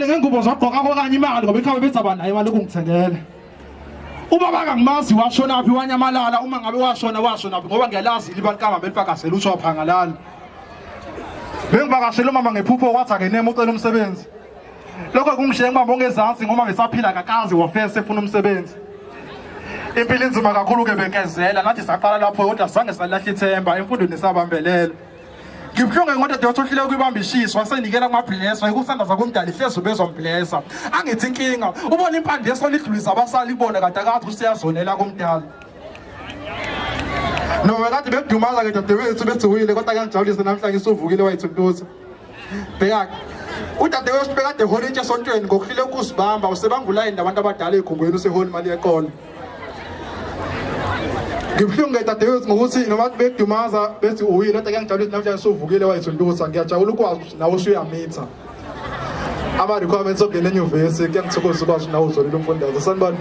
Bengithengele ngengubo zogqoka kokanye imali ngoba ekhaya bethi abanayo imali ukungithengela. Ubaba kangimazi washona phi wanyamalala uma ngabe washona washona phi ngoba ngiyalazi iliba likamama elifakazela usho waphangalala. Bengivakashela umama ngephupho wathi akeneme ucela umsebenzi. Lokho kungishiye ngibambe ongezansi ngoba ngisaphila kakazi wafese efuna umsebenzi. Impilo inzima kakhulu ke bekezela nathi saqala lapho kodwa zange salahla ithemba emfundweni sabambelela. Ngibuhlungu ngodadewethu ohlule ukuyibamba ishiso wasenikela kumablesa ikusandaza kumdali hlezi ubezomblesa. Angithi inkinga ubona impande yesona idlulisa abasali ibona kade akathi useyazonela kumdala. Noma kade bekudumaza ke dadewethu bethi uyile kodwa kuyangijabulisa namhlanje usuvukile wayithuntuza. Bheka udadewethu bekade ehola intshe esontweni ngokuhlule ukuzibamba usebanga ulayini nabantu abadala ezikhungweni usehola imali yeqolo. Ngibuhlungu ke dadewethu ngokuthi noma bekudumaza bethi uwile kodwa kuyangijabulisa namhlanje usuvukile wayithuntuza ngiyajabula ukwazi ukuthi nawe usuyamitha. Ama-requirements okungena enyuvesi kuyangithokozisa ukwazi ukuthi nawe uzolile umfundaze. Sanibona.